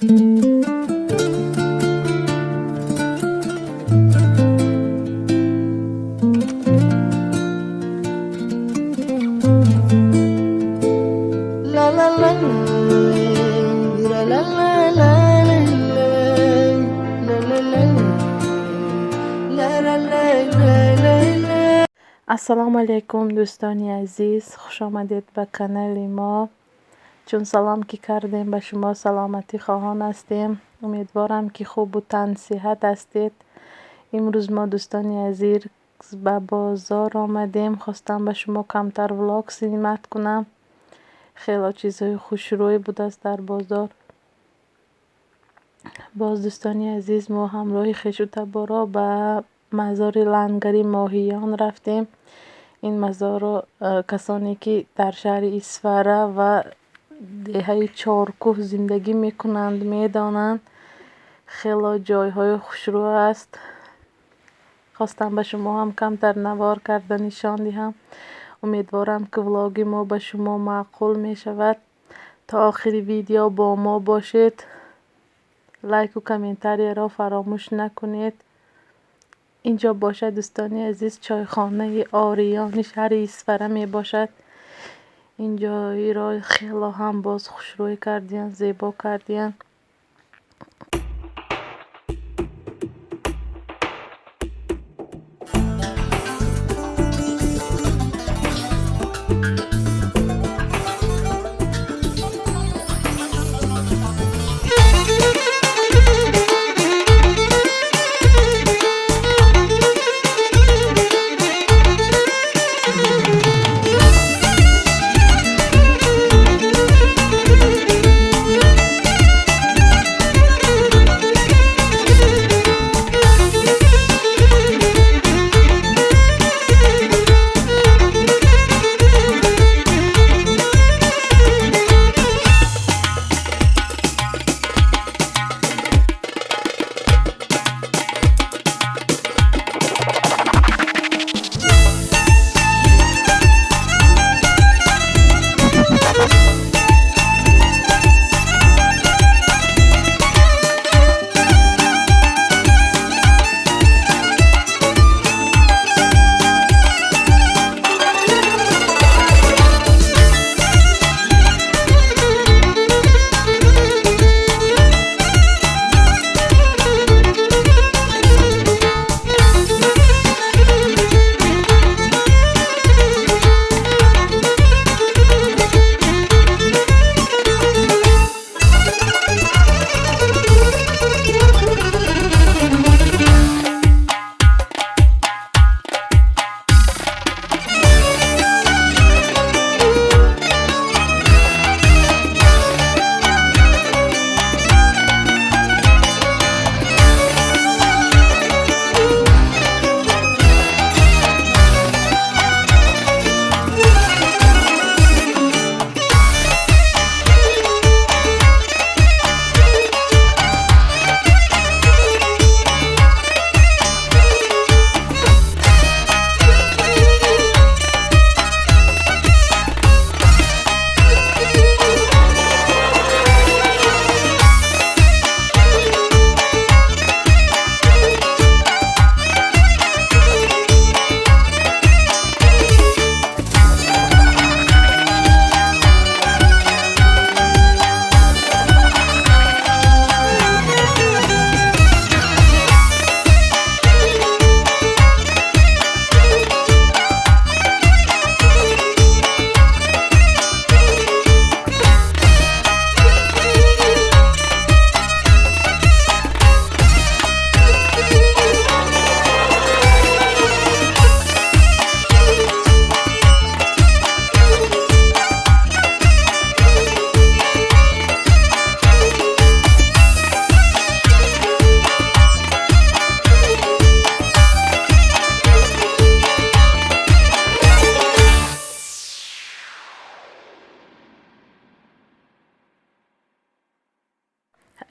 La la la la la la la la la la la la la la la. Ассалому алайкум, дӯстони азиз, хушомадед ба канали мо. Чун салом ки кардем, ба шумо саломатӣ хоҳон ҳастем. Умедворам, ки хубу тансиҳат ҳастед. Имрӯз мо, дӯстони азиз, ба бозор омадем. Хостам ба шумо камтар влог снимать кунам. Хело чизҳои хушрӯй будааст дар бозор. Боз, дӯстони азиз, мо ҳамроҳи хешу таборо ба мазори Лангари Моҳиён рафтем. Ин мазорро касоне ки дар шаҳри Исфара ва деҳаи Чоркӯҳ зиндагӣ мекунанд, медонанд. Хело ҷойҳои хушрӯ аст. Хостам ба шумо ҳам камтар навор карда нишон диҳам. Умедворам, ки влоги мо ба шумо маъқул мешавад. То охири видео бо мо бошед, лайку комментарияро фаромӯш накунед. Инҷо бошад, дӯстони азиз, чойхонаи Ориёни шаҳри Исфара мебошад. Ин ҷойро хело ҳам боз хушрӯй кардиянд, зебо кардиянд.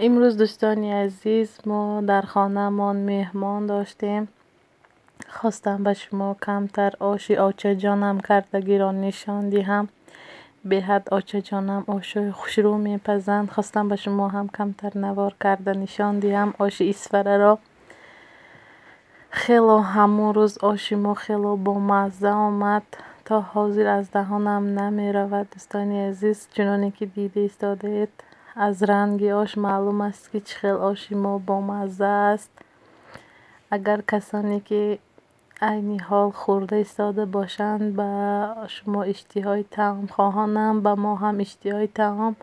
Имрӯз, дӯстони азиз, мо дар хонаамон меҳмон доштем. Хостам ба шумо камтар оши очаҷонам кардагиро нишон диҳам. Беҳад очаҷонам ошои хушрӯ мепазанд. Хостам ба шумо ҳам камтар навор карда нишон диҳам оши Исфараро. Хело ҳамон рӯз оши мо хело бомазза омад, то ҳозир аз даҳонам намеравад, дӯстони азиз. Чуноне ки дида истодаед, аз ранги ош маълум аст, ки чӣ хел оши мо бомазза аст. Агар касоне ки айни ҳол хӯрда истода бошанд, ба шумо иштиҳои таом хоҳонам, ба мо ҳам иштиҳои таом.